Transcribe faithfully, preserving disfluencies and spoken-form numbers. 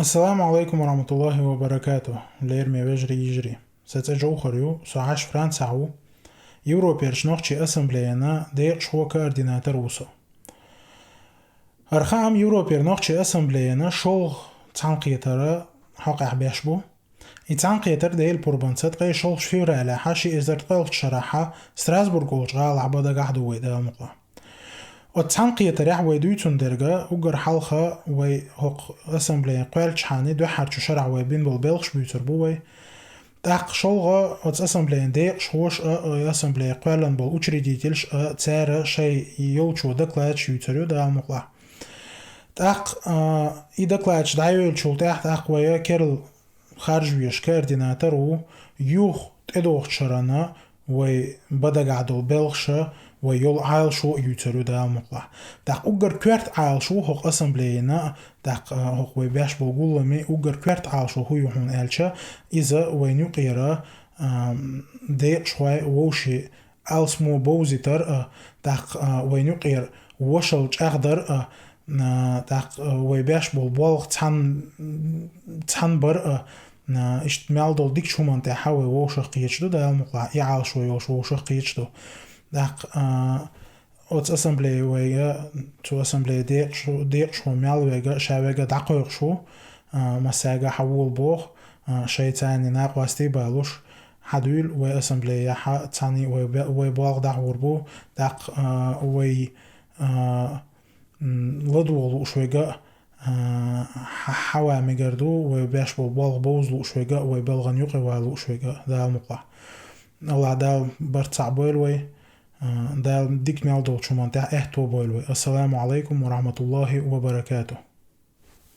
Ассаламу алейкум ва рахматуллахи ва баракату. Лерме вежри ижри. Са цӀе Джовхар ю, со Ӏаш Францехь ву. Европерчу нохчийн ассамблеяна декъашхо, координатор ву со. Архаам Европер нохчийн ассамблеяна шолгӀа цхьаьнакхетара хьокъехь беш бу. И цхьаьнакхетар Делан пурбанца ткъе шолгӀачу февралехь ши эзар ткъолгӀачу шарахь Страсбург олучу гӀалахь бан дагахь ду вай, Дала мукъа. Оцу цхьаьнакхетарехь вай дуьйцун дерга уггар хьалха вай хӀокху ассамблея кхоьллинчхьана дуьххьарчу шарахь вай бина болу белхаш буьйцур бу вай. ТӀаккха шолгӀа оцу ассамблеян декъашхоша а, и ассамблея кхоьллина болу учредительш а, цара шайн йолчо докладаш юьйцур ю, Дала мукъалахь. ТӀаккха, а, и докладаш дӀайолучул тӀаьхьа тӀаккха вай керла харжа везаш координатор ву, юха тӀедогӀучу шарана вай бан дагахь долу белхаша, вай йолу Ӏалашо а юьйцур ю, Дала мукъалахь. ТӀаккха уггар коьрта Ӏалашо ву хӀокху ассамблеяна, тӀаккха, а, хӀокху вай беш болу гулламе уггар коьрта Ӏалашо хӀун ю хьуна аьлча, иза вайна юкъера, а, декъашхой вовшийн алсамо бовзийтар а, тӀаккха, а, вайна юкъера вошалла чӀагӀдар а, а, тӀаккха, а, вай беш болу болх цхьаьна, цхьаьна бар а, а, иштта мел долу дикачу хӀуманна тӀехь вай вовшах кхеташ ду, Дала мукъалахь, и Ӏалашо йолуш вовшах кхеташ ду. ТӀаккха, а, оцу ассамблея вайга, цу ассамблея декъаш-, декъашхо мел вега, ша вега дӀакхойкхуш ву, а, массаьрга хьан волу боху, а, шайн царний накъостий балуш, хьан дуьйла вай ассамблеяхь цхьаьний вай бе-, вай болх дӀахьур бу, тӀаккха, а, вай, а, м, ладогӀа лууш вайга, а, хьа-, хьан ван мегар ду, вай беш болу болх бовза лууш вайга, вай балхана юкъа ван лууш вайга, Дала мукъалахь. АллахӀ Дала барт цхьаъ бойла вай, а, Дала дика мел долчу хӀуманна тӀехь аьтто бойла вай. Ассаламу алейкум ва рахматуллахи ва баракату.